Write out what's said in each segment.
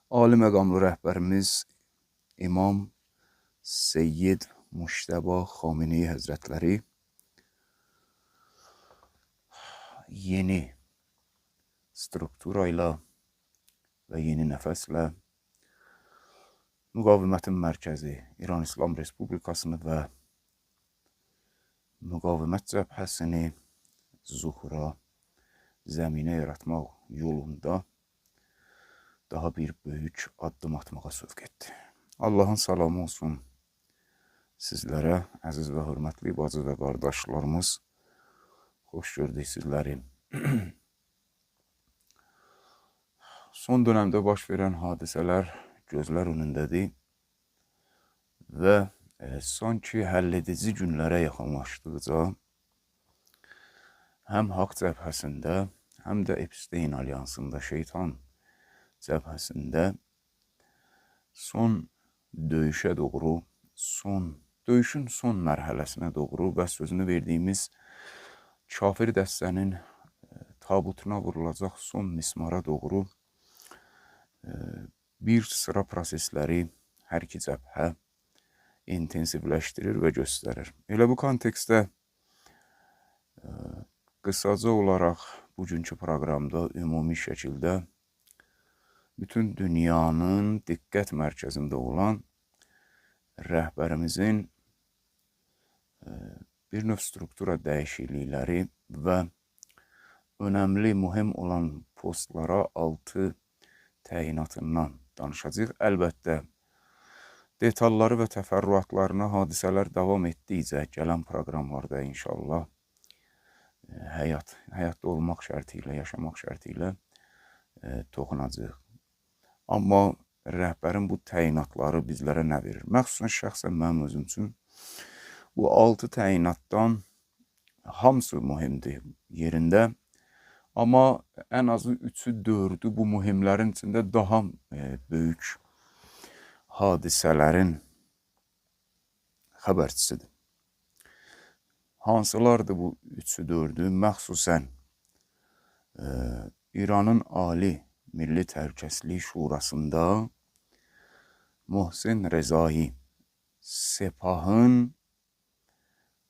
Ali məqamlı rəhbərimiz İmam Seyyid Mujtəba Xameneyi Həzrətləri yeni struktura ilə və yeni nəfəslə müqavimətin mərkəzi İran İslam Respublikasını və müqavimət cəbhəsini zuhura, zəminə yaratmaq yolunda daha bir böyük addım atmağa sövq etdi. Allahın salamı olsun sizlərə, əziz və hörmətli bacı və qardaşlarımız. Xoş gördük sizləri. Son dönəmdə baş verən hadisələr gözlər önündədir və sanki həlledici günlərə yaxınlaşdıqca həm Haqq cəbhəsində, həm də Epstein alyansında, şeytan cəbhəsində son döyüşə doğru, döyüşün son mərhələsinə doğru və sözünü verdiyimiz kafir dəstənin tabutuna vurulacaq son mismara doğru bir sıra prosesləri hər iki cəbhə intensivləşdirir və göstərir. Elə bu kontekstdə qısaca olaraq bugünkü proqramda ümumi şəkildə bütün dünyanın diqqət mərkəzində olan rəhbərimizin bir növ struktura dəyişiklikləri və önəmli, mühim olan postlara 6 təyinatından danışacağıq. Əlbəttə, detalları və təfərrüatlarına hadisələr davam etdikcə gələn proqramlarda inşallah həyatda olmaq şərti ilə, yaşamaq şərti ilə toxunacağıq. Amma rəhbərin bu təyinatları bizlərə nə verir? Məxsusən şəxsən mənim özüm üçün bu 6 təyinatdan hamısı mühimdir yerində. Amma ən azı 3-ü, 4-ü bu mühimlərin içində daha böyük hadisələrin xəbərçisidir. Hansılardır bu 3-ü, 4-ü? Məxsusən İranın Ali Milli Təhlükəsizlik Şurasında Mohsen Rezai Sepahın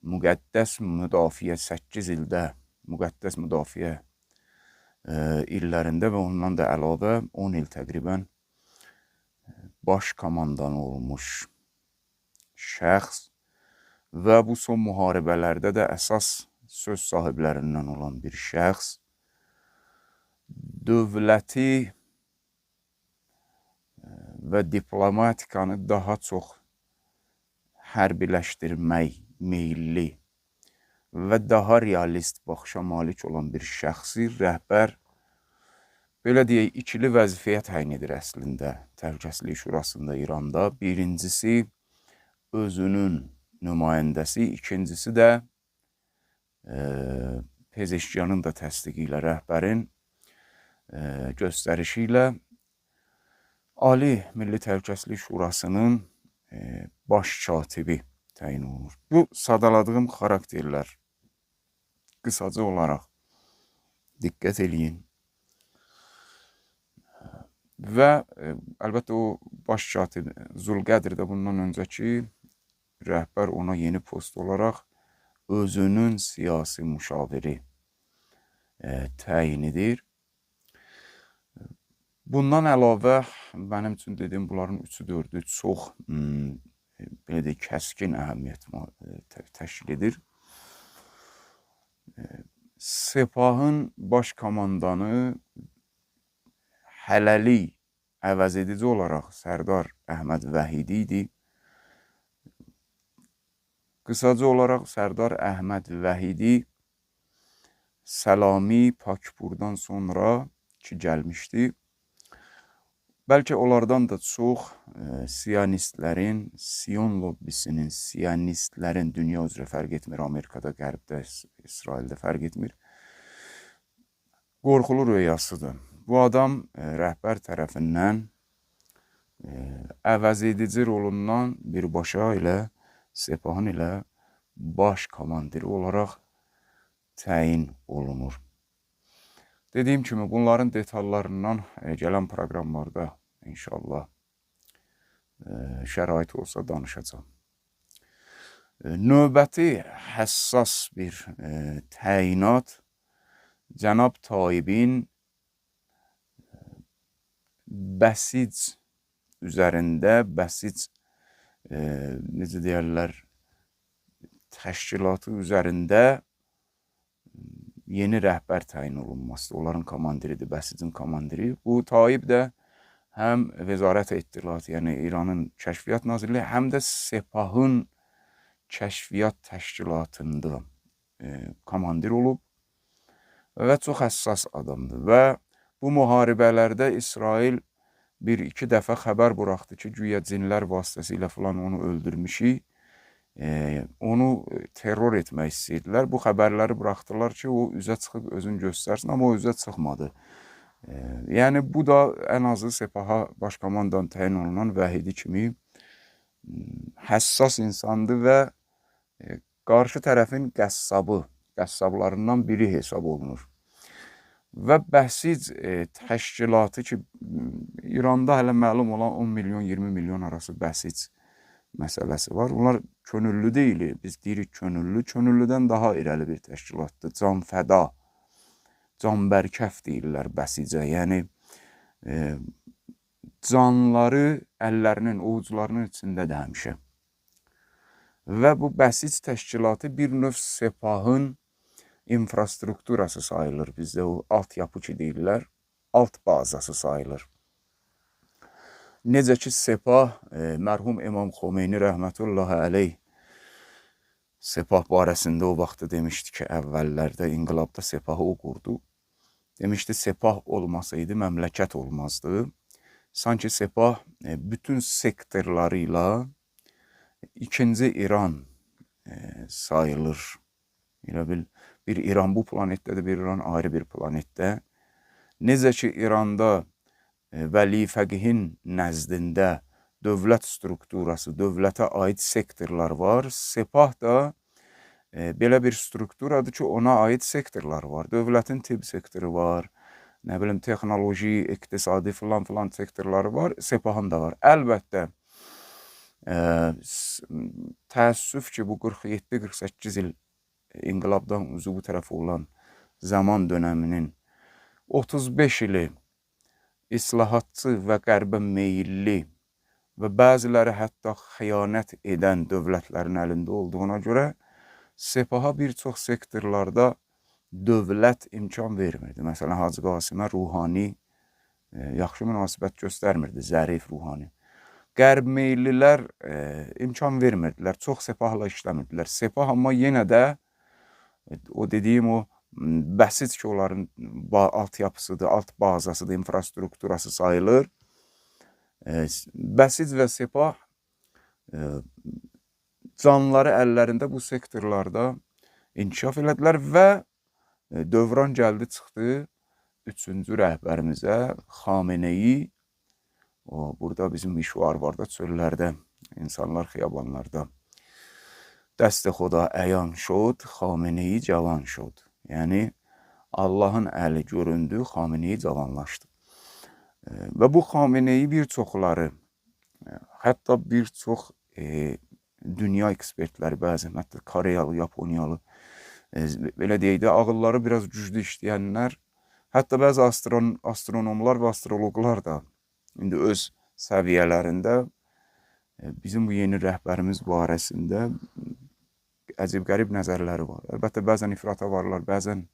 müqəddəs müdafiə 8 ildə müqəddəs müdafiə illərində və ondan da əlavə 10 il təqribən baş komandanı olmuş şəxs və bu son müharibələrdə də əsas söz sahiblərindən olan bir şəxs dövləti və diplomatikanı daha çox hərbiləşdirmək meyilli və daha realist baxışa malik olan bir şəxsi rəhbər, belə deyək, ikili vəzifəyə təyin edir əslində Təhlükəsizlik Şurasında İranda. Birincisi özünün nümayəndəsi, ikincisi də Pezeşkiyanın da təsdiqi ilə, rəhbərin göstərişi ilə Ali Milli Təhlükəsizlik Şurasının baş katibi təyin olunur. Bu sadaladığım xarakterlər qısaca olaraq diqqət eləyin. Və əlbəttə o baş katib Zulqədr də bundan öncəki rəhbər ona yeni post olaraq özünün siyasi müşaviri təyin edir. Bundan əlavə, mənim üçün dediyim, bunların 3-ü, 4-ü çox, belə deyək, kəskin əhəmiyyət təşkil edir. Sepahın baş komandanı hələlik əvəzedici olaraq Sərdar Əhməd Vəhidi idi. Qısaca olaraq Sərdar Əhməd Vəhidi Səlami Pakpurdan sonra ki gəlmişdi. Bəlkə onlardan da çox siyanistlərin, Sion lobbisinin, siyanistlərin dünya üzrə fərq etmir, Amerikada, Qərbdə, İsraildə fərq etmir. Qorxulu röyasıdır. Bu adam rəhbər tərəfindən əvəzedici rolundan birbaşa ilə Sepahın ilə baş komandiri olaraq təyin olunur. Dediyim kimi, bunların detallarından gələn proqramlarda inşallah şərait olsa danışacağam. Növbəti həssas bir təyinat cənab Taibin Bəsic üzərində, Bəsic necə deyərlər, təşkilatı üzərində yeni rəhbər təyin olunmasıdır. Onların komandiridir, Bəsicin komandiri. Bu Taib də həm Vəzarət İttilaat, yəni İranın Kəşfiyyat Nazirliyi, həm də Sepahın Kəşfiyyat Təşkilatında komandir olub və çox həssas adamdır. Və bu müharibələrdə İsrail bir-iki dəfə xəbər buraxdı ki, güya cinlər vasitəsilə filan onu öldürmüşük. Onu terror etmək istəyirdilər. Bu xəbərləri buraxdılar ki, o üzə çıxıb özünü göstərsin, amma o üzə çıxmadı. Yəni bu da ən azı Sepaha başkomandan təyin olunan Vəhidi kimi həssas insandır və qarşı tərəfin qəssabı, qəssablarından biri hesab olunur. Və Bəsic təşkilatı ki, İranda hələ məlum olan 10 milyon, 20 milyon arası Bəsic məsələsi var. Onlar könüllü deyil, biz deyirik könüllü, könüllüdən daha irəli bir təşkilatdır. Can fəda, can bərkəf deyirlər Bəsicə. Yəni canları əllərinin, ovucularının içindədir həmişə. Və bu Bəsic təşkilatı bir növ Sepahın infrastrukturası sayılır. Bizdə o altyapı ki deyirlər, alt bazası sayılır. Necə ki Sepah, mərhum İmam Xomeyni rəhmətullahi əleyh Sepah barəsində o vaxtı demişdi ki, əvvəllərdə inqilabda Sepahı o qurdu. Demişdi, Sepah olmasaydı məmləkət olmazdı. Sanki Sepah bütün sektorları ilə ikinci İran sayılır. Elə bil, bir İran bu planetdədir, bir İran ayrı bir planetdə. Necə ki İranda Vəli Fəqihin nəzdində dövlət strukturası, dövlətə aid sektorlar var. Sepah da belə bir strukturadır ki, ona aid sektorlar var. Dövlətin tibb sektoru var, nə bilim, texnoloji, iqtisadi filan filan sektorları var, Sepahın da var. Əlbəttə, təəssüf ki, bu 47-48 il inqilabdan üzü bu tərəfə olan zaman dönəminin 35 ili islahatçı və qərbə meyilli və bəziləri hətta xəyanət edən dövlətlərin əlində olduğuna görə Sepaha bir çox sektorlarda dövlət imkan vermirdi. Məsələn, Hacı Qasimə ruhani yaxşı münasibət göstərmirdi, zərif ruhani. Qərb meyillilər imkan vermirdilər, çox Sepahla işləmirdilər. Sepah amma yenə də o dediyim o Bəsic ki, onların altyapısıdır, alt bazasıdır, infrastrukturası sayılır. Bəsic və Sepah canları əllərində bu sektorlarda inkişaf elədilər və dövran gəldi, çıxdı üçüncü rəhbərimizə, Xameneyi. O, burada bizim mişvar var da çöllərdə, insanlar xiyabanlarda. Dəst xuda əyan şod, Xameneyi cavan şod. Yəni, Allahın əli göründü, Xameneyi cavanlaşdı. Və bu Xameneyi bir çoxları, hətta bir çox dünya ekspertləri, bəzən hətta Koreyalı, Yaponiyalı, belə deyək də, ağılları biraz güclü işləyənlər, hətta bəzi astronomlar və astroloqlar da indi öz səviyyələrində bizim bu yeni rəhbərimiz barəsində əcib-qərib nəzərləri var. Əlbəttə, bəzən ifrata varlar, bəzən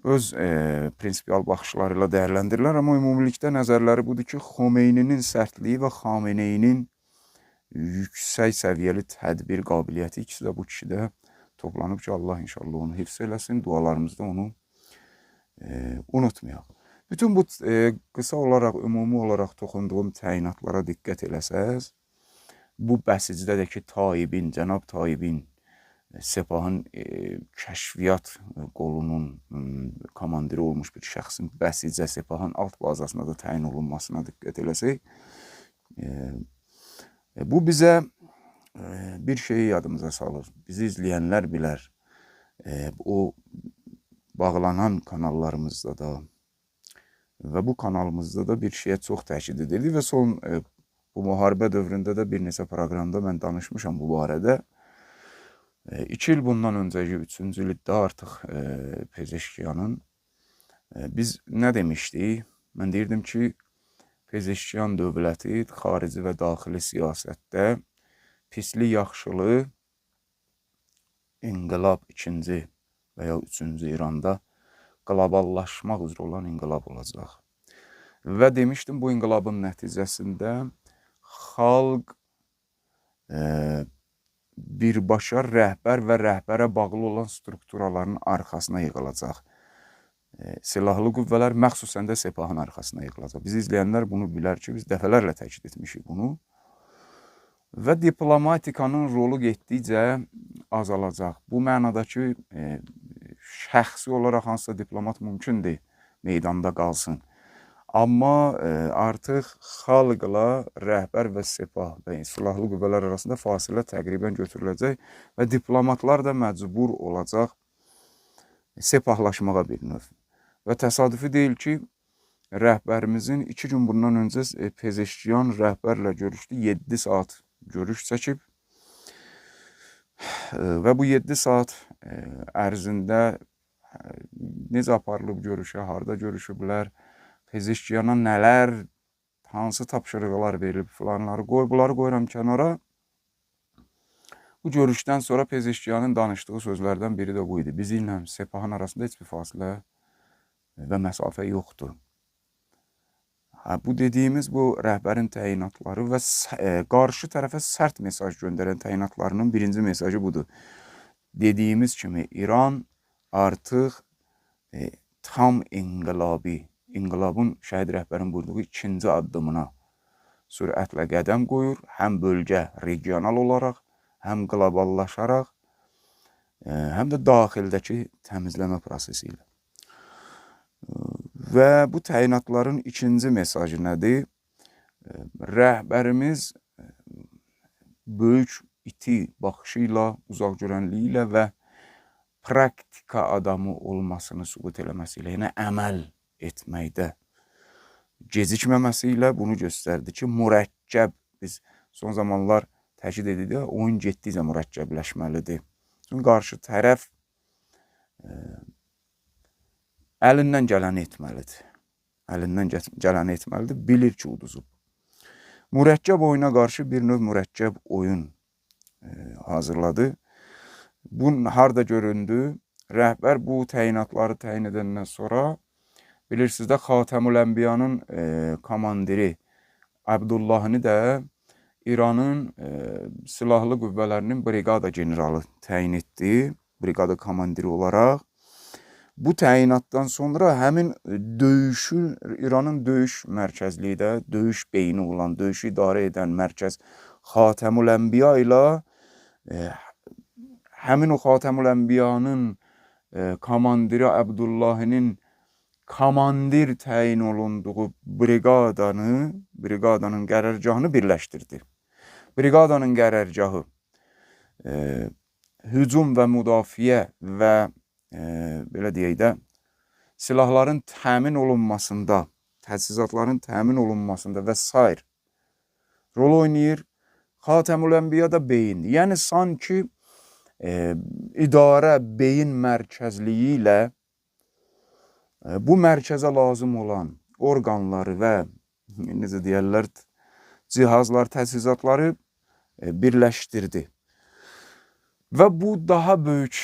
öz prinsipial baxışları ilə dəyərləndirirlər, amma ümumilikdə nəzərləri budur ki, Xomeyninin sərtliyi və Xameneyinin yüksək səviyyəli tədbir qabiliyyəti ikisi də bu kişidə toplanıb ki, Allah inşallah onu hifz eləsin, dualarımızda onu unutmayaq. Bütün bu qısa olaraq, ümumi olaraq toxunduğum təyinatlara diqqət eləsəz, bu Bəsicdə də ki, Taibin, cənab Taibin, Sepahın kəşfiyyat qolunun komandiri olmuş bir şəxsin Bəsicə Sepahın alt bazasına da təyin olunmasına diqqət eləsək, bu bizə bir şeyi yadımıza salır. Bizi izləyənlər bilər. O bağlanan kanallarımızda da Və bu kanalımızda da bir şeyə çox təkid edirdik və son bu müharibə dövründə də bir neçə proqramda mən danışmışam bu barədə. 2 il bundan öncəki 3-cü ildə artıq Pezeşkiyanın biz nə demişdik? Mən deyirdim ki, Pezeşkiyan dövləti xarici və daxili siyasətdə pisli yaxşılı inqilab ikinci və ya üçüncü İranda qloballaşmaq üzrə olan inqilab olacaq. Və demişdim, bu inqilabın nəticəsində xalq birbaşa rəhbər və rəhbərə bağlı olan strukturaların arxasına yığılacaq. Silahlı qüvvələr, məxsusən də Sepahın arxasına yığılacaq. Bizi izləyənlər bunu bilər ki, biz dəfələrlə təkid etmişik bunu. Və diplomatikanın rolu getdikcə azalacaq. Bu mənada ki, şəxsi olaraq hansısa diplomat mümkündür meydanda qalsın. Amma artıq xalqla rəhbər və Sepah və silahlı qüvvələr arasında fasilə təqribən götürüləcək və diplomatlar da məcbur olacaq sepahlaşmağa bir növ. Və təsadüfi deyil ki, rəhbərimizin 2 gün bundan öncə Pezeşkiyan rəhbərlə görüşdü, 7 saat görüş çəkib və bu 7 saat ərzində necə aparılıb görüşə, harda görüşüblər, Pezeşkiyana nələr, hansı tapşırıqlar verilib filanları qoy, bunları qoyuram kənara. Bu görüşdən sonra Pezeşkiyanın danışdığı sözlərdən biri də bu idi. Bizimlə Sepahın arasında heç bir fasilə və məsafə yoxdur. Ha, bu dediyimiz bu rəhbərin təyinatları və qarşı tərəfə sərt mesaj göndərən təyinatlarının birinci mesajı budur. Dediyimiz kimi İran artıq tam inqilabi, inqilabın şəhid rəhbərin buyurduğu ikinci addımına sürətlə qədəm qoyur. Həm bölgə regional olaraq, həm qloballaşaraq, həm də daxildəki təmizləmə prosesi ilə. Və bu təyinatların ikinci mesajı nədir? Rəhbərimiz böyük iti baxışı ilə, uzaqgörənliyi ilə və praktika adamı olmasını sübut eləməsi ilə, yəni əməl etməkdə gecikməməsi ilə bunu göstərdi ki, mürəkkəb, biz son zamanlar təkid edirik, oyun getdikcə mürəkkəbləşməlidir. Çünki qarşı tərəf əlindən gələni etməlidir. Əlindən gələni etməlidir, bilir ki, uduzub. Mürəkkəb oyuna qarşı bir növ mürəkkəb oyun hazırladı. Bu harda göründü? Rəhbər bu təyinatları təyin edəndən sonra, bilirsiniz də, Xatəmül Ənbiyanın komandiri Əbdullahını da İranın silahlı qüvvələrinin briqada generalı təyin etdi, briqada komandiri olaraq. Bu təyinatdan sonra həmin döyüşü, İranın döyüş mərkəzliyi də, döyüş beyni olan, döyüşü idarə edən mərkəz Xatəmül Ənbiya ilə həmin o Xatəmül Ənbiyanın komandiri Əbdullahinin komandir təyin olunduğu briqadanın qərargahını birləşdirdi. Briqadanın qərargahı hücum və müdafiə və belə deyək də, silahların təmin olunmasında, təchizatların təmin olunmasında və sair rol oynayır. Xatəmül Ənbiya da beyindir. Yəni sanki idarə beyin mərkəzliyi ilə bu mərkəzə lazım olan orqanları və necə deyərlər, cihazlar, təchizatları birləşdirdi. Və bu daha böyük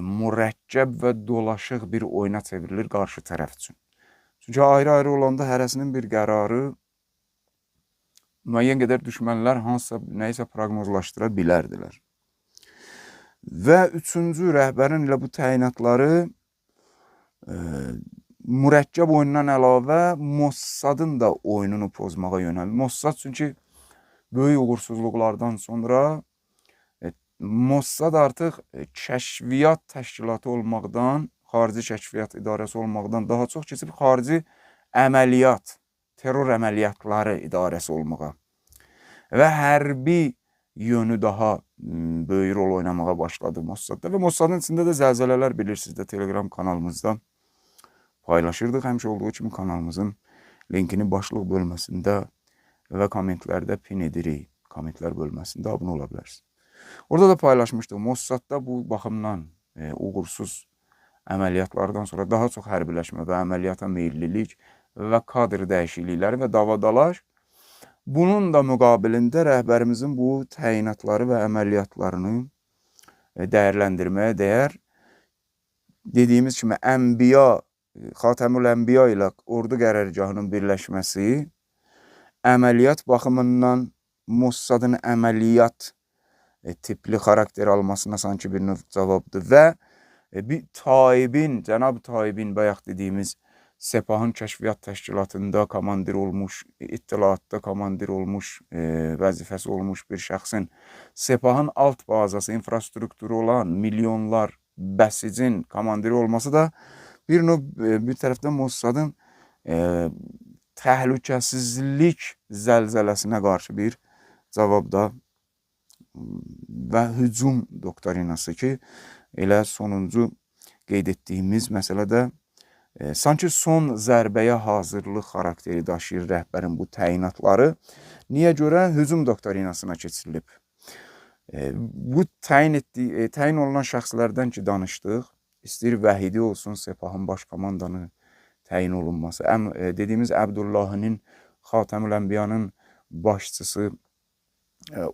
mürəkkəb və dolaşıq bir oyuna çevrilir qarşı tərəf üçün. Çünki ayrı-ayrı olanda hərəsinin bir qərarı müəyyən qədər düşmənlər hansısa nəyisə proqnozlaşdıra bilərdilər. Və üçüncü, rəhbərin elə bu təyinatları mürəkkəb oyundan əlavə Mossadın da oyununu pozmağa yönəldi. Mossad çünki böyük uğursuzluqlardan sonra Mossad artıq kəşfiyyat təşkilatı olmaqdan, xarici kəşfiyyat idarəsi olmaqdan daha çox keçib xarici əməliyyat, terror əməliyyatları idarəsi olmağa və hərbi yönü daha böyük rol oynamağa başladı Mossadda və Mossadın içində də zəlzələlər bilirsiniz də, Telegram kanalımızda paylaşırdıq. Həmişə olduğu kimi kanalımızın linkini başlıq bölməsində və kommentlərdə pin edirik. Kommentlər bölməsində abunə ola bilərsiniz. Orada da paylaşmışdıq. Mossadda bu baxımdan uğursuz əməliyyatlardan sonra daha çox hərbiləşmə və əməliyyata meyillilik və kadr dəyişiklikləri və davadalaş. Bunun da müqabilində rəhbərimizin bu təyinatları və əməliyyatlarını dəyərləndirməyə dəyər. Dediyimiz kimi Ənbiya, Xatəmül Ənbiya ilə ordu qərargahının birləşməsi əməliyyat baxımından Mossadın əməliyyat tipli xarakter almasına sanki bir növ cavabdır və bir Taibin, cənab Taibin bayaq dediyimiz Sepahın kəşfiyyat təşkilatında komandir olmuş, ittilaatda komandir olmuş, vəzifəsi olmuş bir şəxsin Sepahın alt bazası, infrastrukturu olan milyonlar bəsicin komandiri olması da bir növ bir tərəfdən Mossadın təhlükəsizlik zəlzələsinə qarşı bir cavab da və hücum doktrinası ki, elə sonuncu qeyd etdiyimiz məsələ də sanki son zərbəyə hazırlıq xarakteri daşıyır rəhbərin bu təyinatları. Niyə görə hücum doktrinasına keçirilib? Bu təyin olunan şəxslərdən ki danışdıq, istəyir Vəhidi olsun, Sepahın baş komandanı təyin olunması, dediyimiz Əbdullahinin, Xatəmül Ənbiyanın başçısı,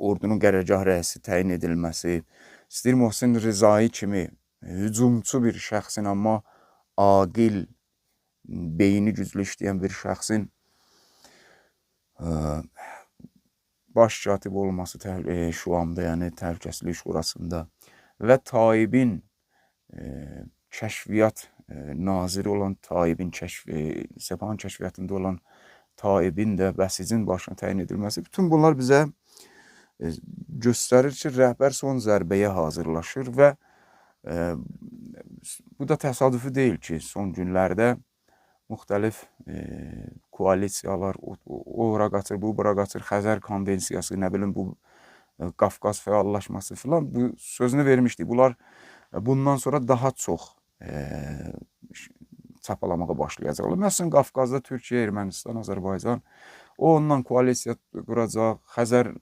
ordunun qərargah rəisi təyin edilməsi, istəyir Mohsin Rizai kimi hücumçu bir şəxsin, amma aqil, beyni güclü işləyən bir şəxsin baş katib olması Şuamda, yəni Təhlükəsizlik Şurasında və Taibin kəşfiyyat naziri olan Taibin, Sepahın kəşfiyyatında olan Taibin də Bəsicin başına təyin edilməsi, bütün bunlar bizə göstərir ki, rəhbər son zərbəyə hazırlaşır və bu da təsadüfi deyil ki, son günlərdə müxtəlif koalisiyalar, o ora qaçır, bu bura qaçır, Xəzər konvensiyası, nə bilim bu Qafqaz fəallaşması filan, bu sözünü vermişdik. Bunlar bundan sonra daha çox çapalamağa başlayacaqlar. Məsələn, Qafqazda Türkiyə, Ermənistan, Azərbaycan, o ondan koalisiya quracaq, Xəzər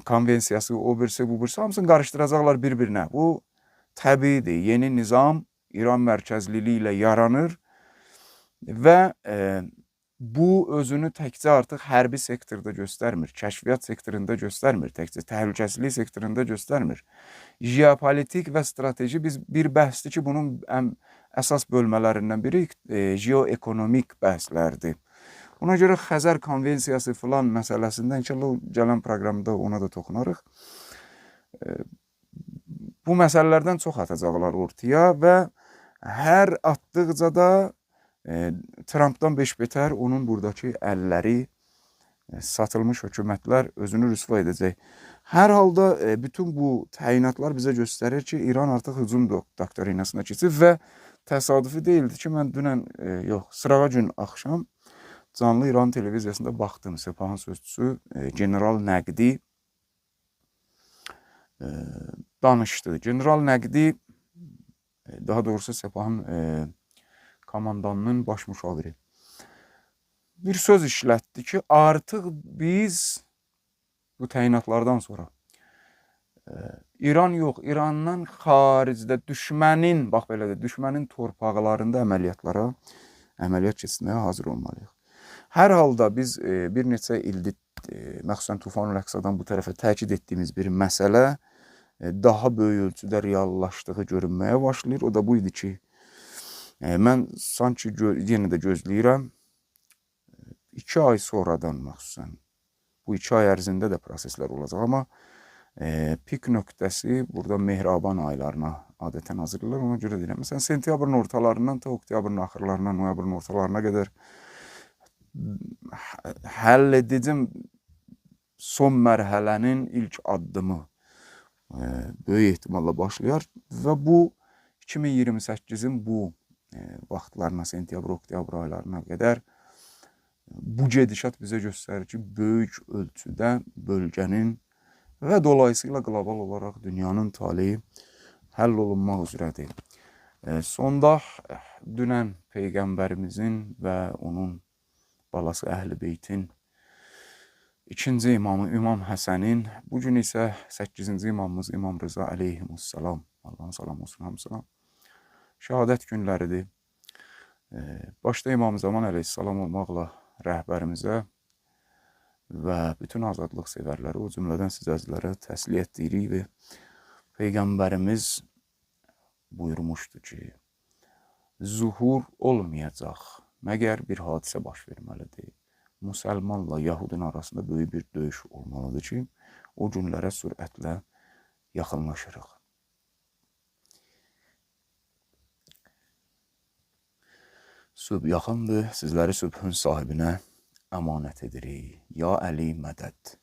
konvensiyası, o birisi, bu birisi, hamısını qarışdıracaqlar bir-birinə. Bu təbiidir. Yeni nizam İran mərkəzliliyi ilə yaranır və bu özünü təkcə artıq hərbi sektorda göstərmir, kəşfiyyat sektorunda göstərmir, təkcə təhlükəsizlik sektorunda göstərmir. Jeopolitik və strateji biz bir bəhsdir ki, bunun ən əsas bölmələrindən biri jeoekonomik bəhslərdir. Ona görə Xəzər konvensiyası filan məsələsində inşallah gələn proqramda ona da toxunarıq. Bu məsələlərdən çox atacaqlar ortaya və hər atdıqca da Trumpdan beş betər onun buradakı əlləri, satılmış hökumətlər özünü rüsva edəcək. Hər halda bütün bu təyinatlar bizə göstərir ki, İran artıq hücum doktrinasına keçib və təsadüfi deyildi ki, mən dünən, yox, sırağa gün axşam canlı İran televiziyasında baxdım. Sepahın sözçüsü General Nəqdi danışdı. General Nəqdi, daha doğrusu Sepahın komandanının baş müşaviri bir söz işlətdi ki, artıq biz bu təyinatlardan sonra İran yox, İrandan xaricdə düşmənin, bax belə də, düşmənin torpaqlarında əməliyyat keçirməyə hazır olmalıyıq. Hər halda biz bir neçə ildir, məxsusən Tufanül Əqsadan bu tərəfə təkid etdiyimiz bir məsələ daha böyük ölçüdə reallaşdığı görünməyə başlayır. O da bu idi ki, mən sanki yenə də gözləyirəm, 2 ay sonradan məxsusən, bu 2 ay ərzində də proseslər olacaq, amma pik nöqtəsi burada Mehraban aylarına adətən hazırlayırlar. Ona görə deyirəm, məsələn, sentyabrın ortalarından ta oktyabrın axırlarına, noyabrın ortalarına qədər həll edici son mərhələnin ilk addımı böyük ehtimalla başlayar və bu 2028-in bu vaxtlarına, sentyabr, oktyabr aylarına qədər bu gedişat bizə göstərir ki, böyük ölçüdə bölgənin və dolayısıyla qlobal olaraq dünyanın taleyi həll olunmaq üzrədir. Sonda dünən Peyğəmbərimizin və onun balası Əhl-i Beytin ikinci imamı İmam Həsənin, bu gün isə 8-ci imamımız İmam Rıza əleyhimussalam, Allahın salamı olsun hamısına, şəhadət günləridir. Başda İmam Zaman əleyhissalam olmaqla rəhbərimizə və bütün azadlıq sevərlərə, o cümlədən siz əzizlərə təsliyyət deyirik və Peyğəmbərimiz buyurmuşdu ki, zuhur olmayacaq, məgər bir hadisə baş verməlidir. Müsəlmanla Yahudun arasında böyük bir döyüş olmalıdır ki, o günlərə sürətlə yaxınlaşırıq. Sübh yaxındır, sizləri sübhün sahibinə əmanət edirik. Ya Əli mədəd.